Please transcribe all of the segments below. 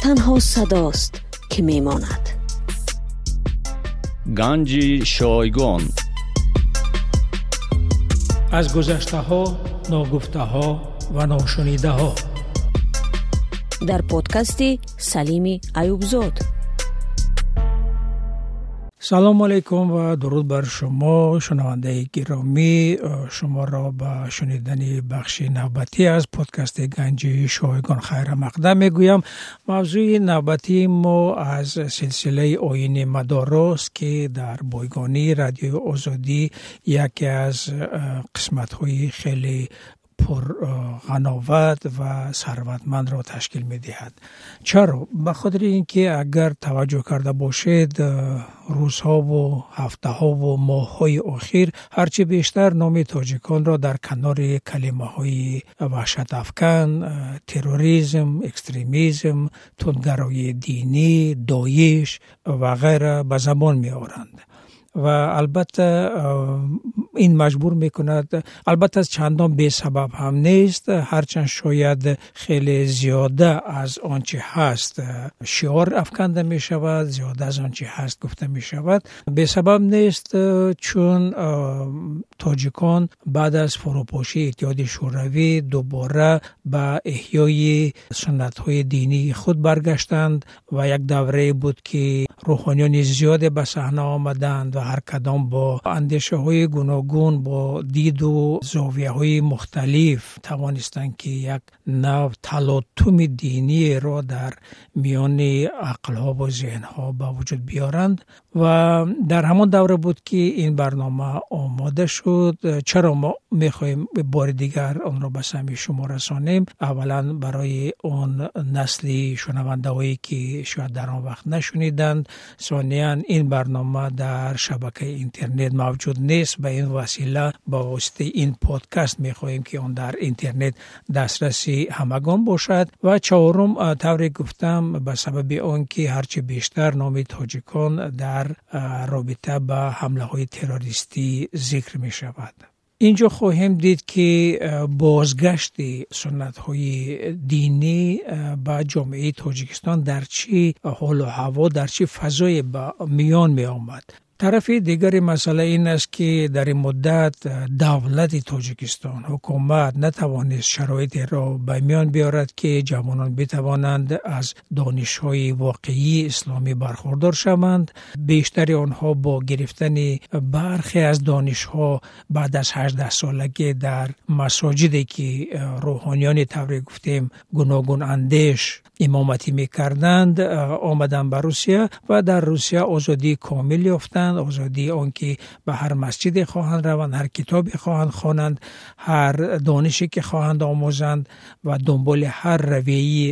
Танҳо садост, ки мемонад. Ганҷи шойгон. Аз гузаштаҳо, ногуфтаҳо ва ношунидаҳо. Дар подкасти Салими Аюбзод. Салому алайкум ва дуруд бар шумо, шунавандаи гиромӣ. Шуморо ба шунидани бахши навбатӣ аз подкасти Ганҷи шойгон хайрамақдам мегӯям. Мавзӯи навбатии мо аз силсилаи оини мадорост, ки дар бойгонии Радиои Озодӣ яке аз қисматҳои хеле пурғановат ва сарватмандро ташкил медиҳад. Чаро? Ба хотири ин ки агар таваҷҷӯҳ карда бошед, рӯзҳову ҳафтаҳову моҳҳои охир ҳарчи бештар номи тоҷиконро дар канори калимаҳои ваҳшатафкан, терроризм, экстремизм, тундгароии динӣ, доиш ва ғайра ба забон меоранд. Ва албатта ин маҷбур мекунад, албатта чандон бесабаб ҳам нест, ҳарчанд шояд хеле зиёда аз он чи ҳаст шиор афканда мешавад, зиёда аз он чи ҳаст гуфта мешавад. Бесабаб нест, чун тоҷикон баъд аз фурӯпошии Иттиҳоди Шӯравӣ дубора ба эҳёи суннатҳои динии худ баргаштанд ва як даврае буд, ки рӯҳониёни зиёде ба саҳна омаданд ва ҳар кадом бо андешаҳои гуногун, бо диду зовияҳои мухталиф тавонистанд, ки як нав талотуми диниеро дар миёни ақлҳо ва зеҳнҳо ба вуҷуд биёранд. Ва дар ҳамон давра буд, ки ин барнома омода шуд. Чаро мо мехоҳем бори дигар онро ба самъи шумо расонем? Аввалан барои он насли шунавандаҳое, ки шояд дар он вақт нашуниданд. Сониян ин барнома дар шабакаи интернет мавҷуд нест. Ба ин васила, ба воситаи ин подкаст мехоҳем, ки он дар интернет дастраси ҳамагон бошад. Ва чаҳорум, тавре гуфтам, ба сабаби он ки ҳарчи бештар номи тоҷикон дар робита ба ҳамлаҳои террористӣ зикр мешавад. Инҷо хоҳем дид, ки бозгашти суннатҳои динӣ ба ҷомеаи Тоҷикистон дар чӣ ҳолу ҳаво, дар чӣ фазое ба миён меомад. Тарафи дигари масъала ин аст, ки дар ин муддат давлати Тоҷикистон, ҳукумат натавонист шароитеро ба миён биёрад, ки ҷавонон битавонанд аз донишҳои воқеии исломӣ бархурдор шаванд. Бештари онҳо бо гирифтани бархе аз донишҳо баъд аз 18 солагӣ дар масоҷиде, ки рӯҳониёни, тавре гуфтем, гуногун андеш имоматӣ мекарданд, омаданд ба Русия ва дар Русия озодии комил ёфтанд. Озодии он ки ба ҳар масҷиде хоҳанд раванд, ҳар китобе хоҳанд хонанд, ҳар донише ки хоҳанд омӯзанд ва дунболи ҳар равияи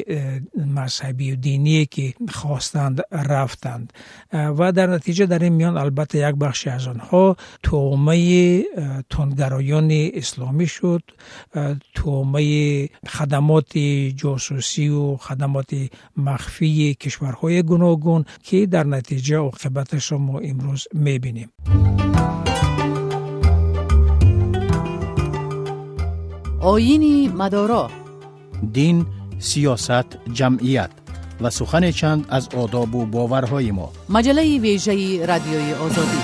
мазҳабию диние ки хостанд рафтанд. Ва дар натиҷа дар ин миён албатта як бахши аз онҳо тӯъмаи тундгароёни исломӣ шуд, тӯъмаи хадамоти ҷосусию хадамоти махфии кишварҳои гуногун, ки дар натиҷа оқибаташро мо имрӯз мебинем. Оини мадоро. Дин, сиёсат, ҷамъият ва сухане чанд аз одобу боварҳои мо. Маҷаллаи вежаи Радиои Озодӣ.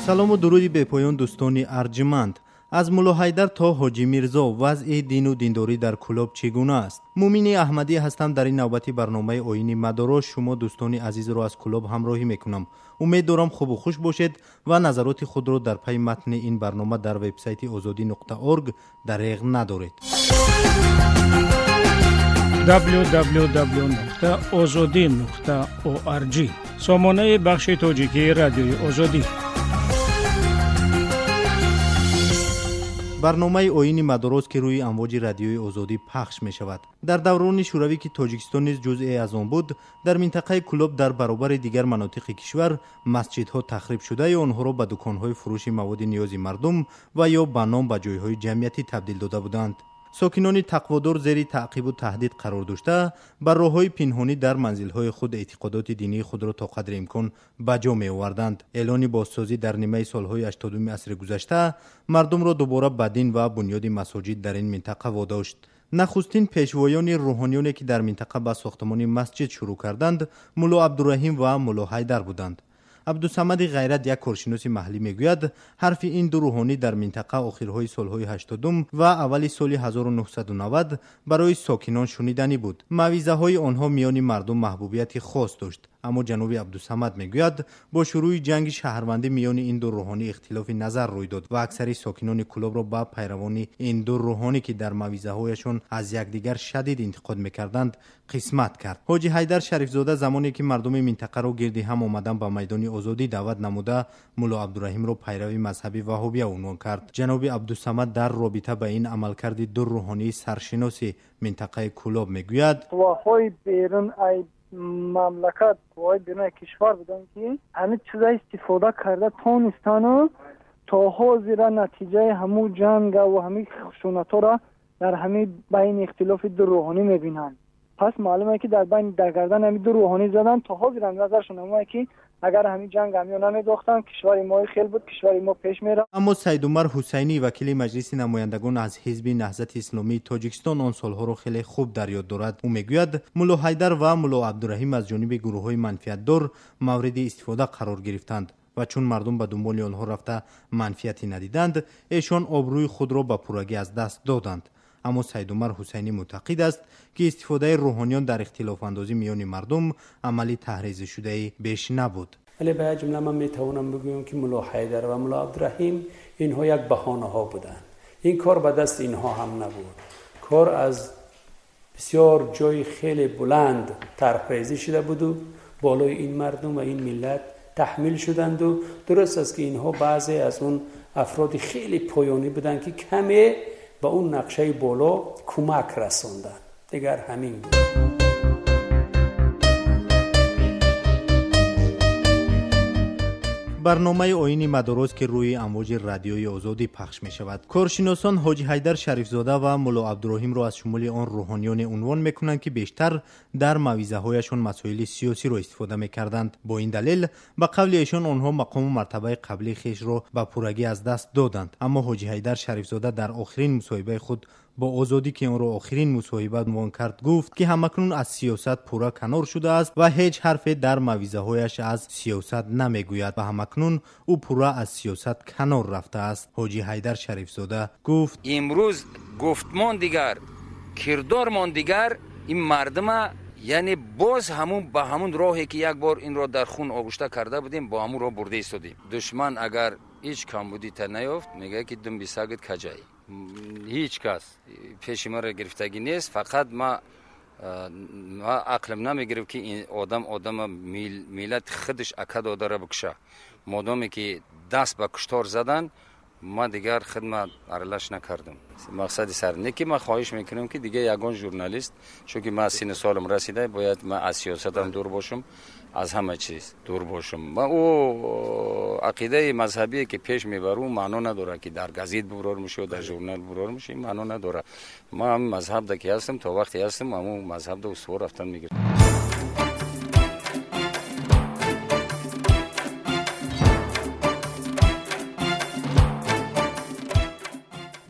Салому дуруди бепоён, дӯстони арҷманд. Аз Муллоҳайдар то Ҳоҷӣ Мирзо: вазъи дину диндорӣ дар Кӯлоб чӣ гуна аст? Муъмини Аҳмадӣ ҳастам. Дар ин навбати барномаи Оини мадоро шумо дӯстони азизро аз Кӯлоб ҳамроҳӣ мекунам. Умед дорам, хубу хуш бошед ва назароти худро дар пайи матни ин барнома дар вебсайти озодӣ.орг дареғ надоред. www.ozodi.org, сомонаи бахши тоҷикии Радиои Озодӣ. Барномаи Оини мадорост, ки рӯи амвоҷи Радиои Озодӣ пахш мешавад. Дар даврони Шӯравӣ, ки Тоҷикистон низ ҷузъе аз он буд, дар минтақаи Кӯлоб дар баробари дигар манотиқи кишвар масҷидҳо тахриб шуда ё онҳоро ба дуконҳои фурӯши маводи ниёзи мардум ва ё ба ном ба ҷойҳои ҷамъиятӣ табдил дода буданд. Сокинони тақводор зери таъқибу таҳдид қарор дошта, ба роҳҳои пинҳонӣ дар манзилҳои худ эътиқодоти динии худро то қадри имкон ба ҷо меоварданд. Эълони бозсозӣ дар нимаи солҳои 80-уми асри гузашта мардумро дубора ба дин ва бунёди масоҷид дар ин минтақа водошт. Нахустин пешвоёни рӯҳониёне ки дар минтақа ба сохтмони масҷид шурӯъ карданд, Мулло Абдураҳим ва Мулло Ҳайдар буданд. Абдусамади Ғайрат, як коршиноси маҳаллӣ, мегӯяд, ҳарфи ин ду рӯҳонӣ дар минтақа охирҳои солҳои 80 ва аввали соли 1990 барои сокинон шуниданӣ буд. Мавъизаҳои онҳо миёни мардум маҳбубияти хос дошт. Аммо ҷаноби Абдусамад мегӯяд, бо шурӯи ҷанги шаҳрвандӣ миёни ин ду рӯҳонӣ ихтилофи назар рӯй дод ва аксари сокинони Кӯлобро ба пайравони ин ду рӯҳонӣ, ки дар мавъизаҳояшон аз якдигар шадид интиқод мекарданд, қисмат кард. Ҳоҷи Ҳайдар Шарифзода замоне ки мардуми минтақаро гирди ҳам омадан ба майдони Озодӣ даъват намуда, Мулло Абдураҳимро пайрави мазҳаби ваҳобия унвон кард. Ҷаноби Абдусамад дар робита ба ин амалкарди ду рӯҳонии саршиноси минтақаи Кӯлоб мегӯяд: қувваҳои берун ай мамлакат, қувваҳои берун ай кишвар буданд, ки ҳамин чиза истифода карда тонистану то ҳозира натиҷаи ҳамун ҷанга ва ҳамин хушунатҳоро дар ҳамин байни ихтилофи ду рӯҳонӣ мебинанд. Пас маълум е, ки дар байни дар гардан ҳамин ду рӯҳонӣ задан, то ҳозир ҳам назаршон ҳамое, ки агар ҳамин ҷанг ҳамё намедохтанд, кишвари мо хел буд, кишвари мо пеш мерафт. Аммо Саидумар Ҳусайнӣ, вакили Маҷлиси намояндагон аз ҳизби Наҳзати Исломии Тоҷикистон, он солҳоро хеле хуб дар ёд дорад. Ӯ мегӯяд, Мулло Ҳайдар ва Мулло Абдураҳим аз ҷониби гурӯҳҳои манфиатдор мавриди истифода қарор гирифтанд ва чун мардум ба дунболи онҳо рафта манфиате надиданд, эшон обрӯи худро ба пуррагӣ аз даст доданд. Аммо Саидумар Ҳусайнӣ мӯътақид аст, ки истифодаи рӯҳониён дар ихтилофандозӣ миёни мардум амали таҳрезишудаи беш набуд. Вале ба як ҷумла ман метавонам бигӯям, ки Мулло Ҳайдар ва Мулло Абдураҳим инҳо як баҳонаҳо буданд. Ин кор ба дасти инҳо ҳам набуд. Кор аз бисёр ҷои хеле баланд тарҳрезӣ шуда буду болои ин мардум ва ин миллат таҳмил шуданду. Дуруст аст, ки инҳо баъзе аз он афроди хеле поёнӣ буданд, ки каме ба он нақшаи боло кӯмак расонданд. Дигар ҳамин буд. Барномаи оини мадорост, ки рӯи амвоҷи Радиои Озодӣ пахш мешавад. Коршиносон Ҳоҷи Ҳайдар Шарифзода ва Мулло Абдуроҳимро аз шумули он рӯҳониёне унвон мекунанд, ки бештар дар мавъизаҳояшон масоили сиёсиро истифода мекарданд. Бо ин далел, ба қавли эшон, онҳо мақому мартабаи қаблии хешро ба пуррагӣ аз даст доданд. Аммо Ҳоҷи Ҳайдар Шарифзода дар охирин мусоҳибаи худ бо Озодӣ, ки онро охирин мусоҳиба унвон кард, гуфт, ки ҳамакнун аз сиёсат пурра канор шудааст ва ҳеҷ ҳарфе дар мавъизаҳояш аз сиёсат намегӯяд ва ҳамакнун ӯ пурра аз сиёсат канор рафтааст. Ҳоҷи Ҳайдар Шарифзода гуфт: имрӯз гуфтмон дигар, кирдормон дигар, ин мардума яъне боз ҳамун ба ҳамун роҳе, ки як бор инро дар хун оғушта карда будем, бо ҳамун роҳ бурда истодем. Душман агар ҳеҷ камбудита наёфт, мегӯяд, ки думби сагит каҷай. Ҳеҷ кас пеши маро гирифтагӣ нест. Фақат ма ақлам намегирифт, ки ин одам одама миллати худаш ака додара бикуша. Модоме ки даст ба куштор задан, ма дигар хидмат аралаш накардам. Мақсади сар не, ки ман хоҳиш мекунам, ки дигар ягон журналист, чунки ман синну солам расида, бояд ман аз сиёсатам дур бошам, аз ҳама чиз дур бошам. Ма ӯ ақидаи мазҳабие, ки пеш мебару, маъно надорад, ки дар газет бурор меша, дар журнал бурор меша, ин маъно надорад. Ман мазҳабда ки ҳастам, то вақте ҳастам, ҳамун мазҳабда устувор рафтан мегирам.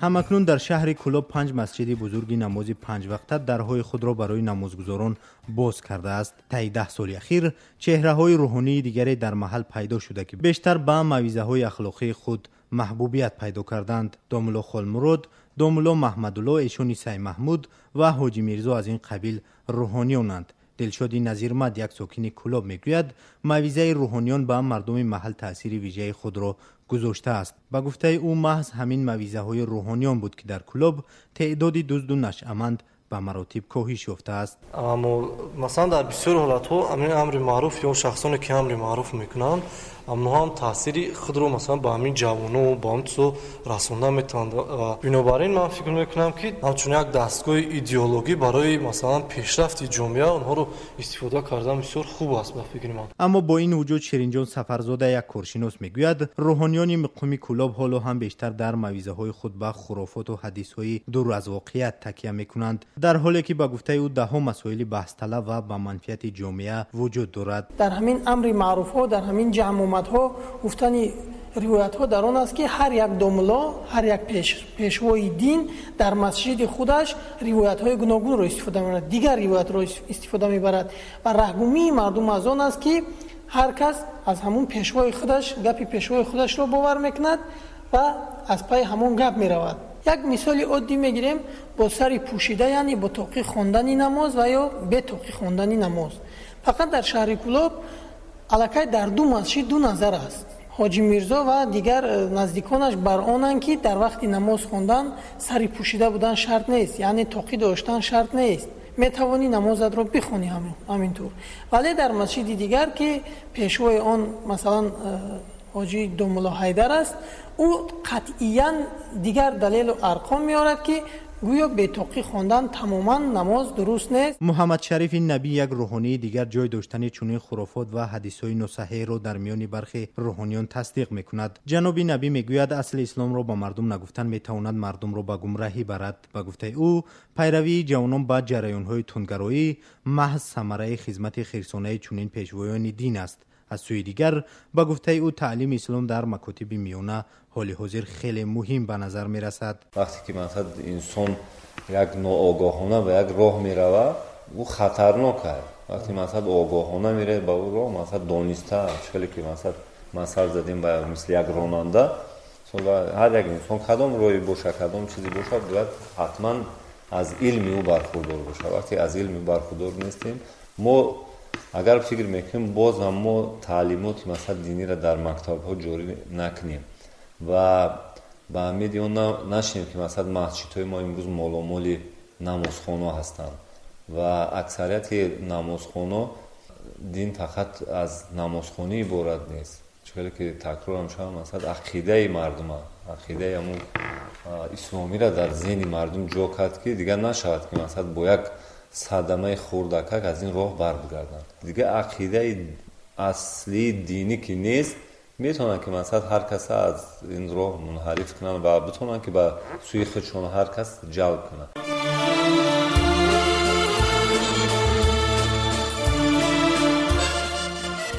Ҳамакнун дар шаҳри Кӯлоб панҷ масҷиди бузурги намози панҷвақта дарҳои худро барои намозгузорон боз кардааст. Таи 10 соли ахир чеҳраҳои рӯҳонии дигаре дар маҳал пайдо шуда, ки бештар ба мавъизаҳои ахлоқии худ маҳбубият пайдо карданд. Домулло Холмурод, домулло Маҳмадулло, эшони Саймаҳмуд ва Ҳоҷи Мирзо аз ин қабил рӯҳониёнанд. Дилшоди Назирмад, як сокини Кӯлоб, мегӯяд, мавъизаи рӯҳониён ба мардуми маҳал таъсири вижаи худро гузоштааст. Ба гуфтаи ӯ, маҳз ҳамин мавъизаҳои рӯҳониён буд, ки дар Кӯлоб теъдоди дузду нашъаманд ба маротиб коҳиш ёфтааст. Аммо масалан дар бисёр ҳолатҳо ҳамин амри маъруф ё шахсоне, ки амри маъруф мекунанд, амно ҳам таъсири худро масалан ба ҳамин ҷавоно, ба ҳамин чизо расонда метавонанд. Ва бинобар ин ман фикр мекунам, ки ҳамчун як дастгоҳи идеологӣ барои масалан пешрафти ҷомеа онҳоро истифода кардан бисёр хуб аст, ба фикри ман. Аммо бо ин вуҷуд Ширинҷон Сафарзода, як коршинос, мегӯяд, рӯҳониёни муқими Кӯлоб ҳоло ҳам бештар дар мавъизаҳои худ ба хурофоту ҳадисҳои дур аз воқеият такя мекунанд, дар ҳоле ки ба гуфтаи ӯ даҳҳо масоили баҳсталаб ва ба манфиати ҷомеа вуҷуд дорад. Дар ҳамин амри маъруфҳо, дар ҳамин ҷамъомадҳо гуфтани ривоятҳо дар он аст, ки ҳар як домулло, ҳар як пешвои дин дар масҷиди худаш ривоятҳои гуногунро истифода мебарад, дигар ривоятро истифода мебарад ва раҳгумии мардум аз он аст, ки ҳар кас аз ҳамун пешвои худаш гапи пешвои худашро бовар мекунад ва аз пайи ҳамон гап меравад. Як мисоли оддӣ мегирем бо сари пӯшида, яъне бо тоқӣ хондани намоз ва ё бе тоқӣ хондани намоз. Фақат дар шаҳри Кӯлоб аллакай дар ду масҷид ду назар аст. Ҳоҷи Мирзо ва дигар наздиконаш бар онанд, ки дар вақти намоз хондан сари пӯшида будан шарт нест, яъне тоқӣ доштан шарт нест, метавонӣ намозатро бихонӣ ҳамин тур. Вале дар масҷиди дигар, ки пешвои он масалан ҳоҷи Домулло Ҳайдар аст, ӯ қатъиян дигар далелу арқом меорад, ки гӯё бетоқӣ хондан тамоман намоз дуруст нест. Муҳаммадшарифи Набӣ, як рӯҳонии дигар, ҷой доштани чунин хурофот ва ҳадисҳои носаҳеҳро дар миёни бархе рӯҳониён тасдиқ мекунад. Ҷаноби Набӣ мегӯяд, асли исломро ба мардум нагуфтан метавонад мардумро ба гумраҳӣ барад. Ба гуфтаи ӯ, пайравии ҷавонон ба ҷараёнҳои тундгароӣ маҳз самараи хизмати хирсонаи чунин пешвоёни дин аст. Аз сӯи дигар, ба гуфтаи ӯ, таълими ислом дар макотиби миёна ҳоли ҳозир хеле муҳим ба назар мерасад. Вақте ки масалан инсон як ноогоҳона ба як роҳ меравад, ӯ хатарнок аст. Вақте масалан огоҳона меравад ба ӯ роҳ, масалан дониста, хеле ки масалан масал задем ба мисли як ронанда, ҳар як инсон кадом роҳе бошад, кадом чизе бошад, бояд ҳатман аз илми ӯ бархурдор бошад. Вақте аз илми ӯ бархурдор нестем, мо агар фикр мекунем, боз ҳам мо таълимоти масалан диниро дар мактабҳо ҷорӣ накунем ва ба умеди он нашинем, ки масалан масҷидҳои мо имрӯз моломоли намозхоно ҳастанд ва аксарияти намозхоно дин фақат аз намозхонӣ иборат нест. Чунки ки такрорам шавам, масалан ақидаи мардум, ақидаи ҳамун исломиро дар зеҳни мардум ҷо кард, ки дигар нашавад, ки масалан бо як садамаи хурдакак аз ин роҳ барбигарданд. Дигар ақидаи аслии динӣ ки нест, метавонанд, ки масалан ҳар каса аз ин роҳ мунҳариф кунанд ва битавонанд, ки ба сӯи худшон ҳар кас ҷалб кунанд.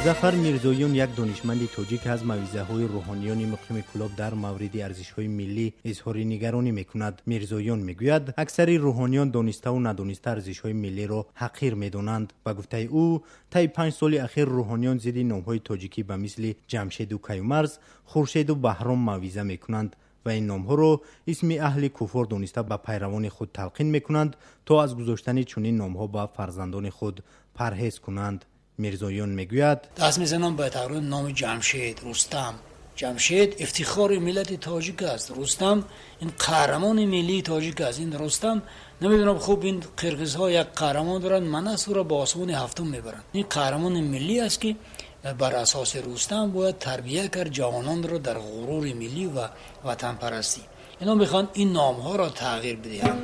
Зафар Мирзоён, як донишманди тоҷик, аз мавъизаҳои рӯҳониёни муқими Кӯлоб дар мавриди арзишҳои миллӣ изҳори нигаронӣ мекунад. Мирзоён мегӯяд, аксари рӯҳониён дониставу надониста арзишҳои миллиро ҳақир медонанд. Ба гуфтаи ӯ, таи 5 соли ахир рӯҳониён зидди номҳои тоҷикӣ ба мисли Ҷамшеду Каюмарз, Хуршеду Баҳром мавъиза мекунанд ва ин номҳоро исми аҳли куфор дониста ба пайравони худ талқин мекунанд, то аз гузоштани чунин номҳо ба фарзандони худ парҳез кунанд. Мирзоён мегӯяд: даст мезанам ба тағйири номи Ҷамшед, Рустам. Ҷамшед ифтихори миллати тоҷик аст, Рустам ин қаҳрамони миллии тоҷик аст. Ин Рустам, намедонам, хуб, ин қирғизҳо як қаҳрамон доранд, Манас, ӯро ба осмони ҳафтум мебаранд. Ин қаҳрамони миллӣ аст, ки бар асоси Рустам бояд тарбия кард ҷавононро дар ғурури миллӣ ва ватанпарастӣ. Инҳо мехоҳанд ин номҳоро тағйир бидиҳанд.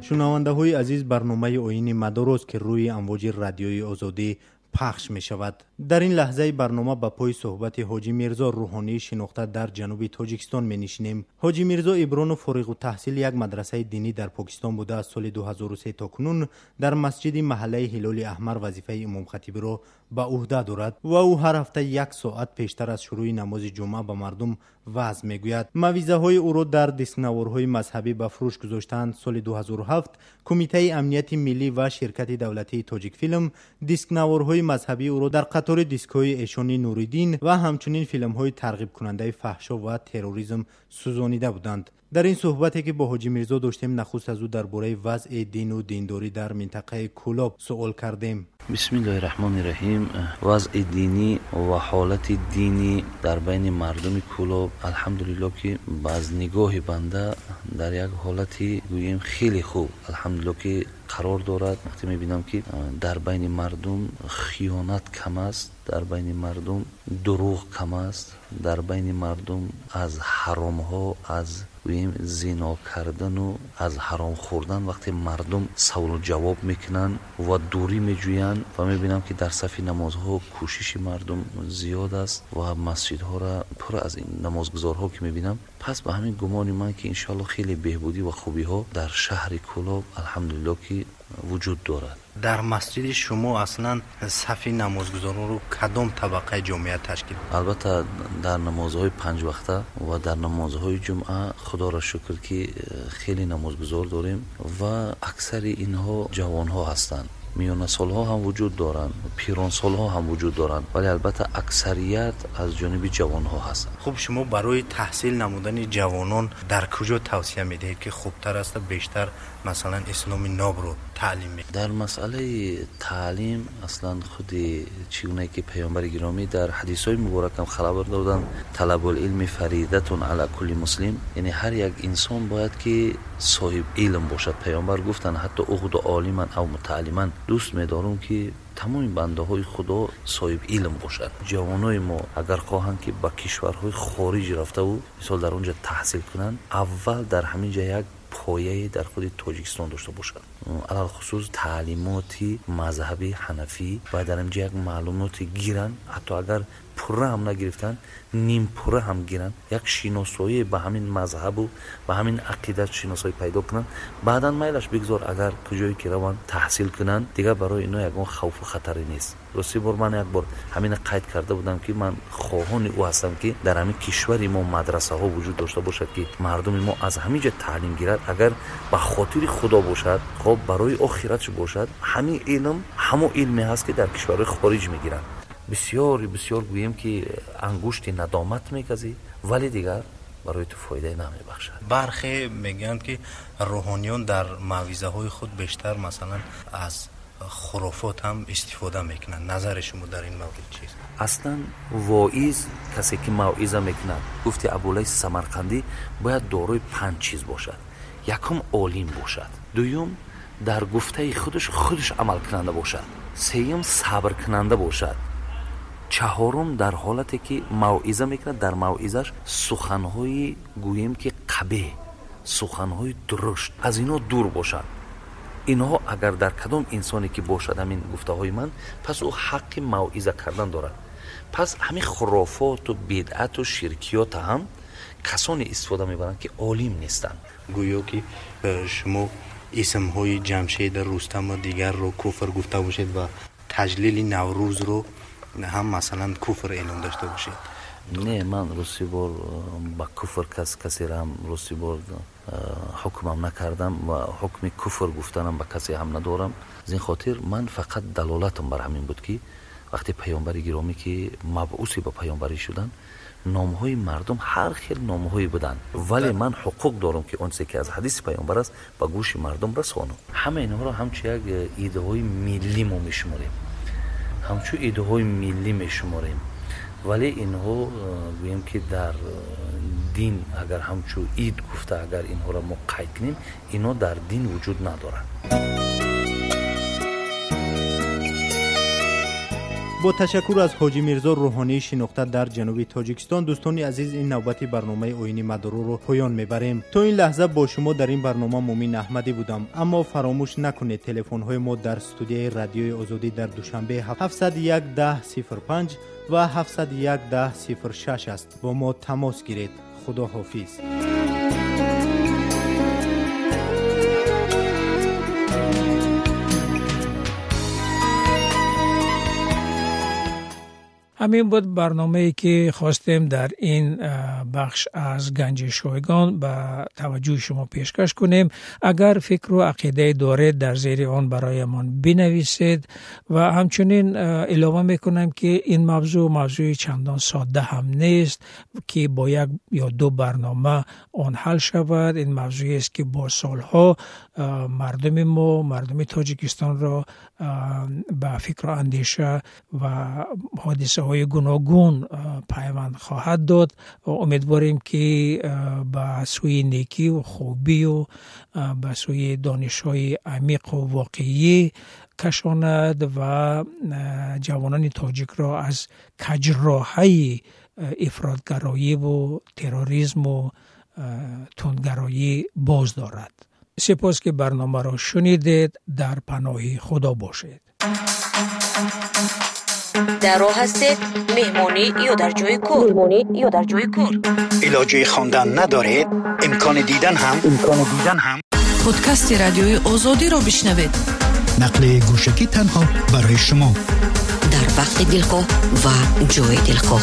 Шунавандаҳои азиз, барномаи оини мадорост, ки рӯи амвоҷи радиои Озодӣ пахш мешавад. Дар ин лаҳзаи барнома ба пои суҳбати Ҳоҷи Мирзо, рӯҳонии шинохта дар ҷануби Тоҷикистон, менишинем. Ҳоҷи Мирзо Ибронов фориғутаҳсили як мадрасаи динӣ дар Покистон буда, аз соли 2003 то кунун дар масҷиди маҳаллаи Ҳилоли Аҳмар вазифаи имомхатибиро ба ӯҳда дорад ва ӯ ҳар ҳафта як соат пештар аз шурӯи намози ҷумъа ба мардум ваъз мегӯяд. Мавъизаҳои ӯро дар дискнаворҳои мазҳабӣ ба фурӯш гузоштаанд. Соли 2007 Кумитаи амнияти миллӣ ва ширкати давлатии Тоҷикфилм дискнаворҳои мазҳабии ӯро дар қатори дискҳои эшони Нуриддин ва ҳамчунин филмҳои тарғибкунандаи фаҳшо ва терроризм сӯзонида буданд. Дар ин суҳбате, ки бо Ҳоҷи Мирзо доштем, нахуст аз ӯ дар бораи вазъи дину диндорӣ дар минтақаи Кӯлоб суол кардем. Бисмиллоҳи раҳмони раҳим. Вазъи динӣ ва ҳолати динӣ дар байни мардуми Кӯлоб, алҳамдулилло, ки аз нигоҳи банда дар як ҳолати, гӯем, хеле хуб, алҳамдулилло, ки қарор дорад. Вақте мебинам, ки дар байни мардум хиёнат кам аст, дар байни мардум дурӯғ кам аст, дар байни мардум аз ҳаромҳо, аз, гӯем, зино кардану аз ҳаром хӯрдан вақте мардум саволу ҷавоб мекунанд ва дурӣ меҷӯянд, ва мебинам, ки дар сафи намозҳо кӯшиши мардум зиёд аст ва масҷидҳоро пур аз намозгузорҳо ки мебинам, пас ба ҳамин гумони ман, ки иншоалло хеле беҳбудӣ ва хубиҳо дар шаҳри Кӯлоб, алҳамдулилло, ки Вуҷуд дорад. Дар масҷиди шумо аслан сафи намозгузоронро кадом табақаи ҷомеа ташкил? Албатта, дар намозҳои панҷвақта ва дар намозҳои ҷумъа, худоро шукр, ки хеле намозгузор дорем ва аксари инҳо ҷавонҳо ҳастанд. Миёнасолҳо ҳам вуҷуд доранд, пиронсолҳо ҳам вуҷуд доранд, вале албатта аксарият аз ҷониби ҷавонҳо ҳастанд. Хуб, шумо барои таҳсил намудани ҷавонон дар куҷо тавсия медиҳед, ки хубтар аст, бештар масалан исломи нобро таълим медиҳад? Дар масъалаи таълим аслан худи чӣ гуна ки паёмбари гиромӣ дар ҳадисҳои муборакам хабар доданд, талабул илми фаридатун ала кулли муслим, яъне ҳар як инсон бояд ки соҳиб илм бошад. Паёмбар гуфтанд, ҳатто уғду олиман ав мутааллиман, дӯст медорам ки тамоми бандаҳои худо соҳиб илм бошад. Ҷавонои мо агар хоҳанд ки ба кишварҳои хориҷ рафтаву мисол дар он ҷо таҳсил кунанд, аввал дар ҳамин ҷо як пояе дар худи Тоҷикистон дошта бошад, алалхусус таълимоти мазҳаби ҳанафӣ бояд дар ҳамин ҷо як маълумоте гиранд, ҳатто агар пурра ҳам нагирифтанд, нимпурра ҳам гиранд, як шиносоӣ ба ҳамин мазҳабу ба ҳамин ақида шиносоӣ пайдо кунанд. Баъдан майлаш бигзор агар куҷое ки раванд таҳсил кунанд, дигар барои ино ягон хавфу хатаре нест. Рости бор ман як бор ҳамина қайд карда будам, ки ман хоҳони ӯ ҳастам, ки дар ҳамин кишвари мо мадрасаҳо вуҷуд дошта бошад, ки мардуми мо аз ҳамин ҷо таълим гирад. Агар ба хотири худо бошад, хоб барои охиратш бошад, ҳамин илм ҳамон илме ҳаст, ки дар кишварҳои хориҷ мегиранд. Бисёр бисёр гӯем ки ангушти надомат мегазӣ, вале дигар барои ту фоидае намебахшад. Бархе мегӯянд, ки рӯҳониён дар мавъизаҳои худ бештар масалан аз хурофот ҳам истифода мекунанд. Назари шумо дар ин маврид чист? Аслан воиз, касе ки мавъиза мекунад, гуфти Абулайси Самарқандӣ, бояд дорои панҷ чиз бошад. Якум, олим бошад. Дуюм, дар гуфтаи худаш худаш амалкунанда бошад. Сеюм, сабркунанда бошад. Чаҳорум, дар ҳолате ки мавъиза мекунад, дар мавъизаш суханҳои гӯем ки қабеҳ, суханҳои дурушт, аз инҳо дур бошад. Инҳо агар дар кадом инсоне ки бошад ҳамин гуфтаҳои ман, пас ӯ ҳаққи мавъиза кардан дорад. Пас ҳамин хурофоту бидъату ширкиёта ҳам касоне истифода мебаранд, ки олим нестанд. Гӯё ки шумо исмҳои Ҷамшед, Рустам ва дигарро куфр гуфта бошед ва таҷлили Наврӯзро ҳам масалан куфр эълон дошта бошед. Не, ман рости бор ба куфр касеро ҳам рости бор ҳукмам накардам ва ҳукми куфр гуфтанам ба касе ҳам надорам. Аз ин хотир ман фақат далолатам бар ҳамин буд, ки вақте паёмбари гиромӣ ки мабъуси ба паёмбарӣ шуданд, номҳои мардум ҳар хел номҳое буданд, вале ман ҳуқуқ дорам, ки он чизе ки аз ҳадиси паёмбар аст ба гӯши мардум расонам. Ҳама инҳоро ҳамчун як идҳои миллӣ мо мешуморем, ҳамчун идҳои миллӣ мешуморем, вале инҳо гӯем ки дар дин агар ҳамчун ид гуфта агар инҳоро мо қайд кунем, инҳо дар дин вуҷуд надоранд. Бо ташаккур аз Ҳоҷи Мирзо, рӯҳонии шинохта дар ҷануби Тоҷикистон, дӯстони азиз, ин навбати барномаи Оини Мадороро поён мебарем. То ин лаҳза бо шумо дар ин барнома Мумин Аҳмадӣ будам. Аммо фаромӯш накунед, телефонҳои мо дар студияи Радиои Озодӣ дар Душанбе 701 10 05 ва 701 10 06 аст. Бо мо тамос гиред. Худо ҳофиз. Ҳамин буд барномае ки хостем дар ин бахш аз Ганҷи шойгон ба таваҷҷӯҳи шумо пешкаш кунем. Агар фикру ақидае доред, дар зери он бароямон бинависед ва ҳамчунин илова мекунам, ки ин мавзӯъ мавзӯи чандон содда ҳам нест, ки бо як ё ду барнома он ҳал шавад. Ин мавзӯест, ки бо солҳо мардуми мо, мардуми Тоҷикистонро ба фикру андеша ва ҳодисаҳои гуногун пайванд хоҳад дод. Умедворем, ки ба сӯи некию хубию ба сӯи донишҳои амиқу воқеӣ кашонад ва ҷавонони тоҷикро аз каҷроҳаи ифротгароиву терроризму тундгароӣ боз дорад. Сипос, ки барномаро шунидед. Дар паноҳи Худо бошед. Дар роҳ ҳастед, меҳмонӣ ё дар ҷои кор, меҳмонӣ ё дар ҷои кор, илоҷи хондан надоред, имкони дидан ҳам, имкони дидан ҳам. Подкасти Радиои Озодиро бишнавед. Нақли гӯшакӣ танҳо барои шумо. Дар вақти дилхоҳ ва ҷои дилхоҳ.